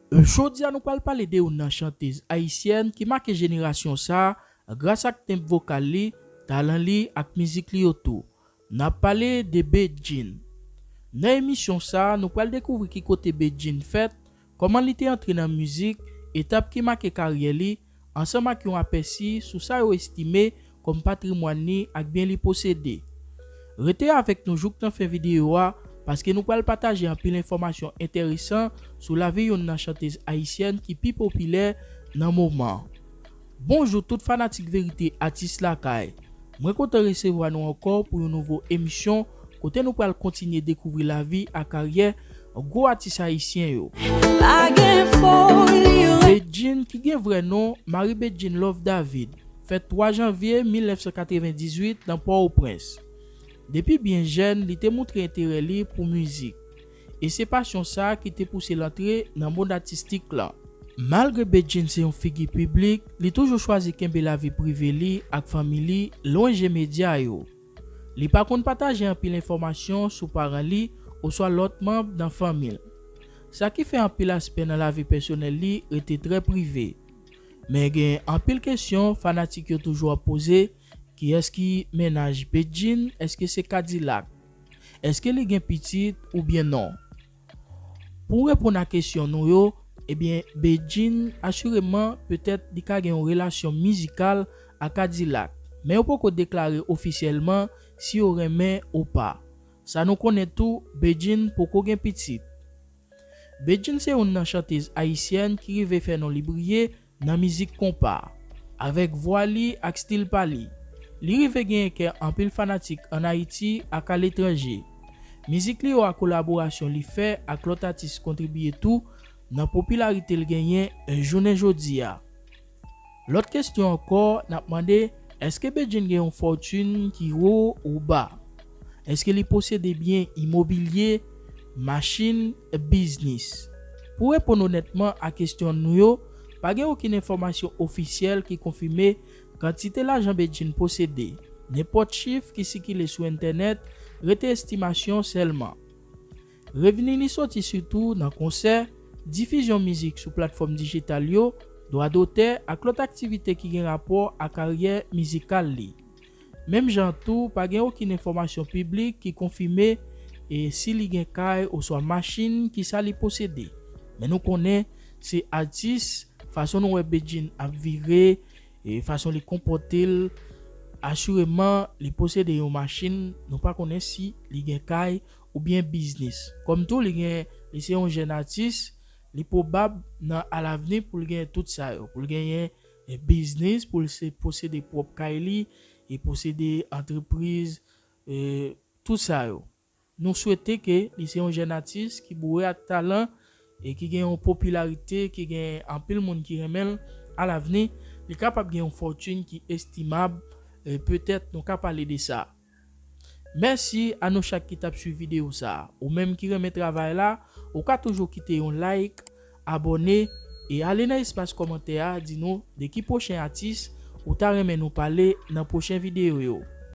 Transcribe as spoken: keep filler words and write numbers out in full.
Jodi a nou pral pale de youn nan chantez ayisyèn ki make jenerasyon sa a gras ak tenb vokal li, talan li ak mizik li yo tou. N ap pale de Bedjine. Nan emisyon sa a, nou pral dekouvri ki kote Bedjine fèt, kòman li te antre nan mizik, etap ki make karyè li, ansanm ak yon apèsi sou sa yo estime kòm patrimwàn li ak byen li posede. Rete avèk nou jouk nan fen videyo a, paske nou pral pataje anpil enfòmasyon enteresan sou lavi youn nan chantez ayisyèn ki pi popilè nan moman an. Bonjou tout fanatik Verite Atis Lakay. Mwen kontan resevwa nou ankò pou yon nouvo emisyon kote nou pral kontinye dekouvri lavi ak karyè gwo atis ayisyen yo. Pa gen foli. Bedjine, ki gen vrè non Marie Bedjine Love David, fèt twa janvye mil nèf san katrevendizuit nan Pòtoprens. Depi byen jèn, li te montre enterè li pou mizik. E se pasyon sa a ki te pouse l antre nan mond atistik lan. Malgre Bedjine se yon figi piblik, li toujou chwazi kenbe lavi prive li ak fanmi li lwen je medya yo. Li pa konn pataje anpil enfòmasyon sou paran li oswa lòt manm nan fanmi l. Sa ki fè anpil aspè nan lavi pèsonèl li rete trè prive. Men gen anpil kesyon fanatik yo toujou ap poze, kiyès ki mennaj Bedjine? Èske se Kadilak? Èske li gen pitit oubyen non? Pou reponn a kesyon nou yo, ebyen, Bedjine, asireman, petèt li ka gen yon relasyon mizikal ak Kadilak, men yo poko deklare ofisyèlman si yo renmen ou pa. Sa nou konnen tou, Bedjine poko gen pitit. Bedjine se youn nan chantez ayisyèn ki rive fè non li briye nan mizik konpa, avèk vwa li ak stil pa li. Li rive genyen kè anpil fanatik ann Ayiti ak aletranje. Mizik li yo ak kolaborasyon li fè ak lòt atis kontribiye tou nan popilarite l genyen jounen jodi a. Lòt kesyon ankò, n ap mande, èske Bedjine gen yon fòtin ki wo ou ba? Èske li posede byen imobilye, machin, biznis? Pou reponn onètman a kesyon nou yo, pa gen okenn enfòmasyon ofisyèl ki konfime kantite lajan Bedjine posede. Nenpòt chif ki sikile sou entènèt rete estimasyon sèlman. Revni li soti sitou nan konsè, difizyon mizik sou platfòm dijital yo, dwa dotè ak lòt aktivite ki gen rapò ak karyè mizikal li. Menm jan tou, pa gen okenn enfòmasyon piblik ki konfime e si li gen kay oswa machin, kisa li posede. Men nou konnen se atis, fason nou wè Bedjine ap vire, e fason li konpòte l, asireman li posede yon machin, nou pa konnen si li gen kay oubyen biznis. Kòm tou li gen, li se yon jèn atis, li pwobab nan alavni pou l gen tout sa yo, pou l genyen e biznis, pou l se posede pwòp kay li, e posede antrepriz, e tout sa yo. Nou swete ke li se yon jèn atis ki boure ak talan e ki gen yon popilarite, ki gen anpil moun ki renmen l. Alavni, li kapab gen yon fòtin ki estimab, e petèt nou ka pale de sa. Mèsi a nou chak ki t ap swiv videyo sa a. Ou menm ki renmen travay la, ou ka toujou kite yon like, abòne, e ale nan espas kòmantè a, di nou de ki pwochen atis ou ta renmen nou pale nan pwochen videyo yo.